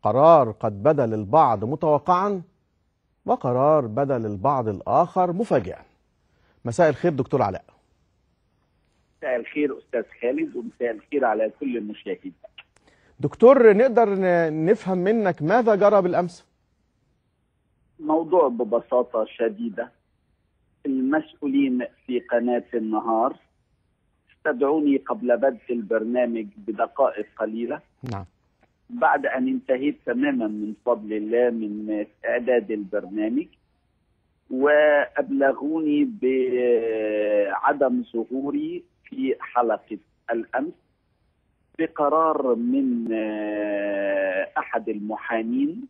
قرار قد بدا للبعض متوقعا وقرار بدا للبعض الآخر مفاجئا. مساء الخير دكتور علاء. مساء الخير أستاذ خالد، ومساء الخير على كل المشاهدين. دكتور، نقدر نفهم منك ماذا جرى بالأمس؟ موضوع ببساطة شديدة، المسؤولين في قناة النهار استدعوني قبل بدء البرنامج بدقائق قليلة. نعم. بعد أن انتهيت تماما من فضل الله من إعداد البرنامج، وأبلغوني بعدم ظهوري في حلقة الأمس بقرار من أحد المحامين،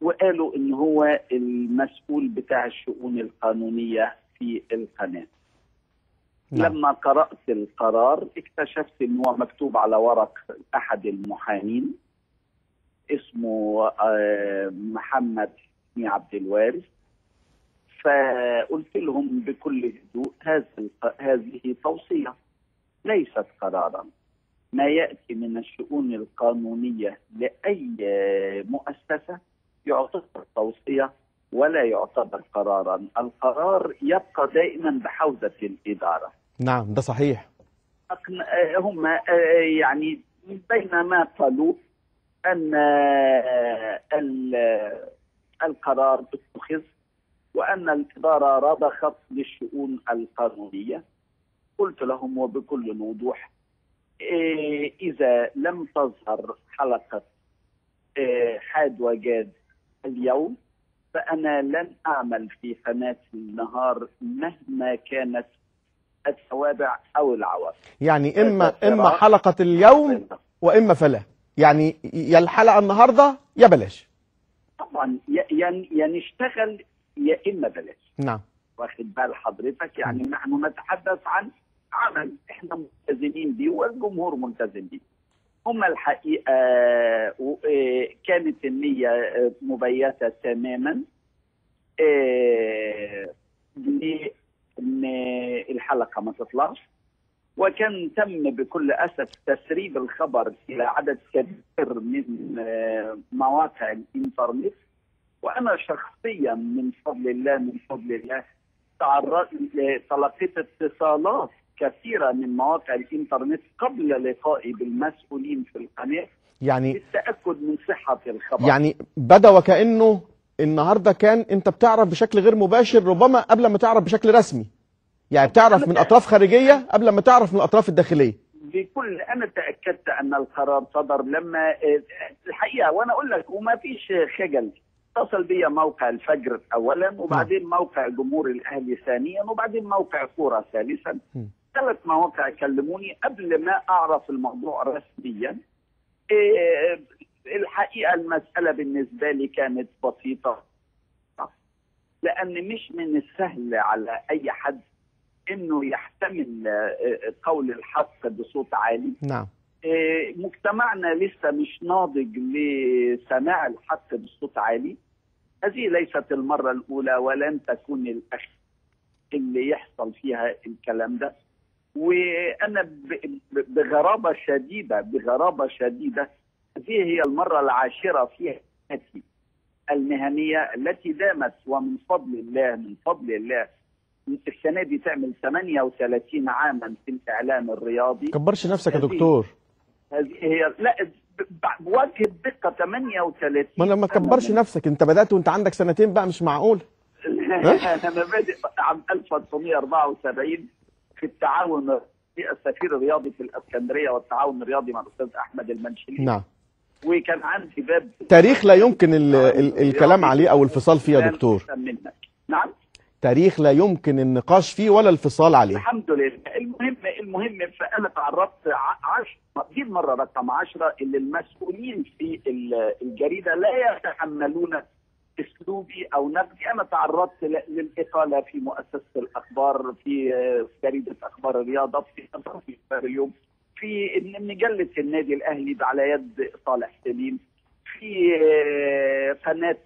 وقالوا إن هو المسؤول بتاع الشؤون القانونية في القناة. نعم. لما قرأت القرار اكتشفت إن هو مكتوب على ورق أحد المحامين اسمه محمد عبد الوارث. فقلت لهم بكل هدوء: هذه توصية ليست قرارا. ما يأتي من الشؤون القانونية لأي مؤسسة يعتبر توصية ولا يعتبر قرارا. القرار يبقى دائما بحوزة الإدارة. نعم، ده صحيح. هم يعني بين ما قالوا أن القرار اتخذ وأن الإدارة رضخت للشؤون القانونية. قلت لهم وبكل وضوح: إذا لم تظهر حلقة حاد وجاد اليوم فأنا لن أعمل في قناة النهار مهما كانت التوابع أو العواقب. يعني إما حلقة اليوم وإما فلا، يعني يا الحلقة النهاردة يا بلاش. طبعا يا نشتغل يا إما بلاش. نعم. واخد بال حضرتك؟ يعني نحن نتحدث عن عمل احنا ملتزمين بيه والجمهور ملتزم بيه. هم الحقيقة كانت النية مبيتة تماما لأن الحلقة ما تطلعش، وكان تم بكل أسف تسريب الخبر إلى عدد كبير من مواقع الإنترنت. وأنا شخصيا من فضل الله تلقيت اتصالات كثيرة من مواقع الإنترنت قبل لقائي بالمسؤولين في القناة، يعني للتأكد من صحة الخبر. يعني بدا وكأنه النهاردة كان أنت بتعرف بشكل غير مباشر، ربما قبل ما تعرف بشكل رسمي، يعني بتعرف من أطراف خارجية قبل ما تعرف من الأطراف الداخلية. بكل أنا تأكدت أن القرار صدر لما الحقيقة، وأنا أقول لك وما فيش خجل، اتصل بي موقع الفجر أولا، وبعدين موقع جمهور الأهلي ثانيا، وبعدين موقع كورة ثالثا. ثلاث مواقع كلموني قبل ما أعرف الموضوع رسميا. الحقيقة المسألة بالنسبة لي كانت بسيطة، لأن مش من السهل على أي حد إنه يحتمل قول الحق بصوت عالي. نعم. مجتمعنا لسه مش ناضج لسماع الحق بصوت عالي. هذه ليست المرة الأولى ولن تكون الأخيرة اللي يحصل فيها الكلام ده. وأنا بغرابة شديدة، بغرابة شديدة، هذه هي المرة العاشرة في حياتي المهنية التي دامت، ومن فضل الله، من فضل الله السنة دي تعمل 38 عاما في الإعلام الرياضي. كبرش نفسك يا دكتور. هذه هي، لا بوجه الدقة 38. ما لما تكبرش نفسك، انت بدأت وانت عندك سنتين بقى، مش معقول. انا بادئ عام 1974 في التعاون، في السفير الرياضي في الاسكندرية والتعاون الرياضي مع الاستاذ احمد المنشلي. نعم. وكان عندي باب تاريخ لا يمكن الكلام عليه او الفصال فيه يا دكتور. نعم. تاريخ لا يمكن النقاش فيه ولا الفصال عليه. الحمد لله. المهم فانا تعرضت دي المرة رقم 10 اللي المسؤولين في الجريدة لا يتحملون اسلوبي او نقدي. انا تعرضت للاقاله في مؤسسة الاخبار، في جريدة اخبار الرياضة، في اليوم، في مجلة النادي الاهلي على يد صالح سليم، في قناة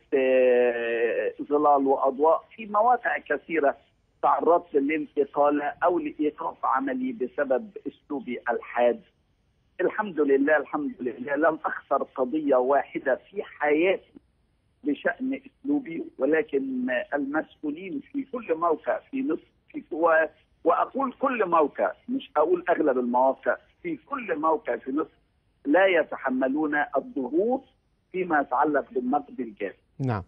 ظلال وأضواء، في مواقع كثيرة تعرضت للإقالة أو لإيقاف عملي بسبب أسلوبي الحاد. الحمد لله الحمد لله لم أخسر قضية واحدة في حياتي بشأن أسلوبي، ولكن المسؤولين في كل موقع في مصر، في وأقول كل موقع مش أقول أغلب المواقع، في كل موقع في مصر لا يتحملون الضغوط فيما يتعلق بالنقد الجاد. نعم،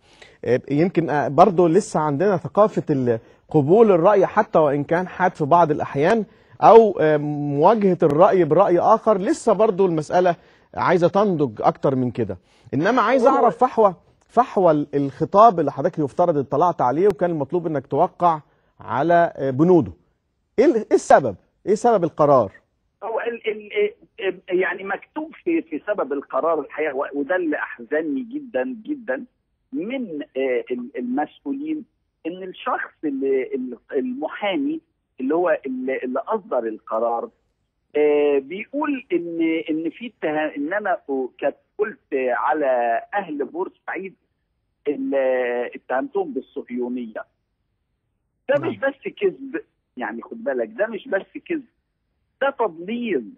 يمكن برضو لسه عندنا ثقافة قبول الرأي حتى وإن كان حاد في بعض الأحيان، أو مواجهة الرأي برأي آخر، لسه برضو المسألة عايزة تنضج أكتر من كده. إنما عايز أعرف فحوى الخطاب اللي حضرتك يفترض اطلعت عليه وكان المطلوب إنك توقع على بنوده. إيه السبب؟ إيه سبب القرار؟ هو يعني مكتوب في سبب القرار الحقيقة، وده اللي أحزنني جدا جدا من المسؤولين، إن الشخص اللي المحامي اللي هو اللي اصدر القرار بيقول ان في ان انا قلت على اهل بورسعيد اللي اتهمتهم بالصهيونيه. ده مش بس كذب، يعني خد بالك، ده مش بس كذب، ده تضليل،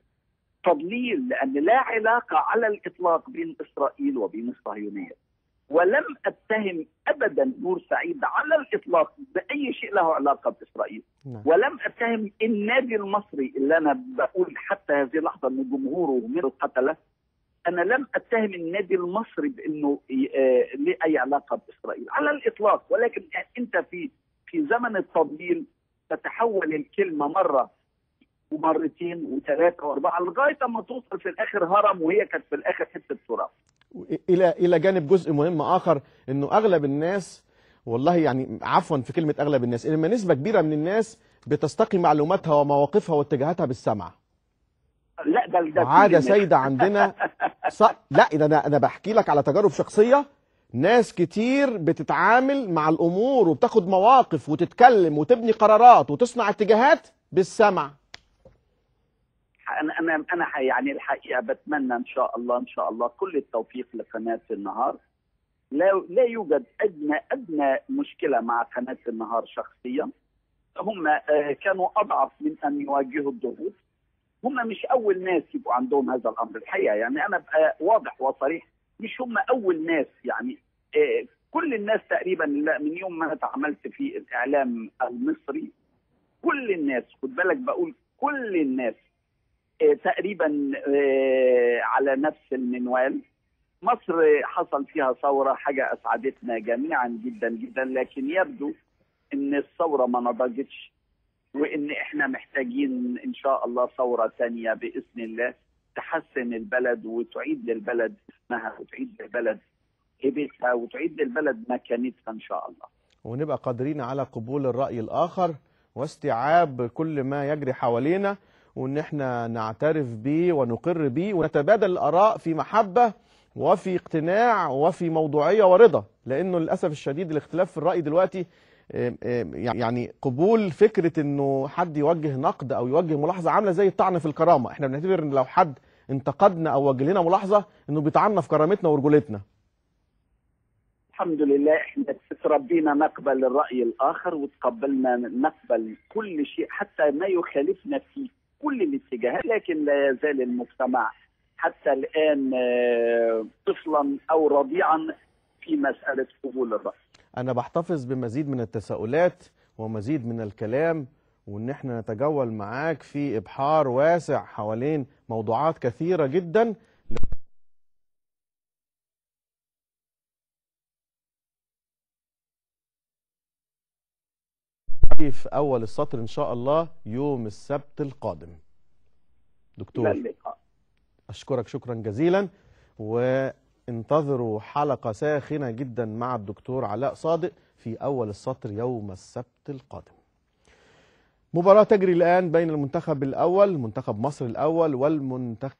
تضليل، لان لا علاقة على الاطلاق بين اسرائيل وبين الصهيونية، ولم اتهم ابدا بورسعيد على الاطلاق باي شيء له علاقة باسرائيل. ولم اتهم النادي المصري اللي انا بقول حتى هذه اللحظة ان جمهوره من القتلة، انا لم اتهم النادي المصري بانه له اي علاقة باسرائيل على الاطلاق. ولكن انت في زمن التضليل تتحول الكلمة مرة ومرتين وثلاثة واربعة لغاية ما توصل في الاخر هرم، وهي كانت في الاخر حتة تراب. الى جانب جزء مهم اخر، انه اغلب الناس، والله يعني عفوا في كلمة اغلب الناس، انما نسبه كبيرة من الناس بتستقي معلوماتها ومواقفها واتجاهاتها بالسمع. لا ده عادة سيده عندنا. لا ده انا بحكي لك على تجارب شخصية، ناس كتير بتتعامل مع الامور وبتاخد مواقف وتتكلم وتبني قرارات وتصنع اتجاهات بالسمع. انا يعني الحقيقة بتمنى ان شاء الله ان شاء الله كل التوفيق لقناه النهار. لا يوجد ادنى مشكلة مع قناة النهار شخصيا. هم كانوا اضعف من ان يواجهوا الضغوط. هم مش اول ناس يبقوا عندهم هذا الامر الحقيقة، يعني انا ابقى واضح وصريح، مش هم اول ناس، يعني كل الناس تقريبا من يوم ما انا اتعاملت في الاعلام المصري، كل الناس، خد بالك بقول كل الناس تقريبا على نفس المنوال. مصر حصل فيها ثورة، حاجة أسعدتنا جميعا جدا جدا، لكن يبدو أن الثورة ما نضجتش، وأن إحنا محتاجين إن شاء الله ثورة ثانية بإذن الله تحسن البلد وتعيد للبلد اسمها وتعيد للبلد هيبتها وتعيد للبلد مكانتها إن شاء الله، ونبقى قادرين على قبول الرأي الآخر واستيعاب كل ما يجري حوالينا، وان احنا نعترف بيه ونقر بيه ونتبادل الاراء في محبة وفي اقتناع وفي موضوعية ورضا. لانه للاسف الشديد الاختلاف في الراي دلوقتي، يعني قبول فكرة انه حد يوجه نقد او يوجه ملاحظة عامله زي الطعن في الكرامة. احنا بنعتبر ان لو حد انتقدنا او وجه لنا ملاحظة انه بيطعنا في كرامتنا ورجولتنا. الحمد لله احنا تربينا نقبل الراي الاخر، وتقبلنا نقبل كل شيء حتى ما يخالفنا في كل الاتجاهات، لكن لا يزال المجتمع حتى الآن طفلا أو رضيعا في مسألة قبول الرأي. أنا بحتفظ بمزيد من التساؤلات ومزيد من الكلام، وإن احنا نتجول معاك في إبحار واسع حوالين موضوعات كثيرة جدا. في أول السطر إن شاء الله يوم السبت القادم. دكتور أشكرك شكرا جزيلا، وانتظروا حلقة ساخنة جدا مع الدكتور علاء صادق في أول السطر يوم السبت القادم. مباراة تجري الآن بين المنتخب الأول، منتخب مصر الأول، والمنتخب